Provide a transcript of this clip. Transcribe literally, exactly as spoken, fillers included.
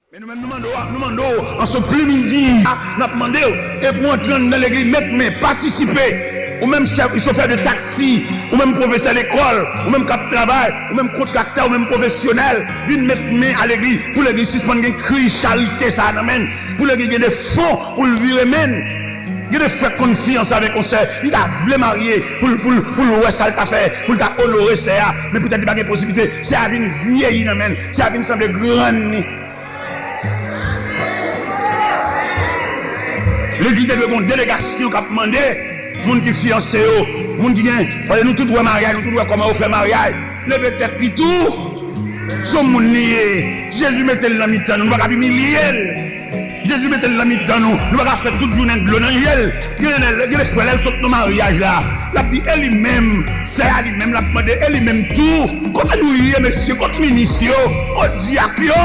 Men nou menm nou mande w, nou mande w an se pli midi a, n ap mande w, epi w antre anndan legliz, met men, patisipe. Ou menm chèf, chofè de taksi, ou menm pwofesè lekòl, ou menm k ap travay, ou menm kontraktè, ou menm pwofesyonèl, vin met men a legliz, pou legliz sispann gen kri charite sa a nan men l, pou legliz gen de fon pou l vire men l. Gen de frè k konn fiyanse avèk yon sè, li ta vle marye pou l, pou l, pou l wè sa l ta fè, pou l ta onore sè a, men poutèt li pa gen posiblite, sè a vin vyeyi nan men l, sè a vin sanble grann li. Legliz te dwe gen yon delegasyon k ap mande moun ki fiyanse yo, moun ki gen, paske nou tout wè maryaj, nou tout wè kòman yo fè maryaj. Leve tèt li tou. Se yon moun li ye. Jezi mete l nan mitan nou, nou pa kab imilye l. Jezi mete l nan mitan nou, nou pa ka fè tout jounen dlo nan je l. Gen lè, gen lè frè, lè l sot nan maryaj la, l ap di, e li menm, sè a li menm, l ap mande, e li menm tou, kote nou ye, mesye, kot minis yo, kot dyak yo?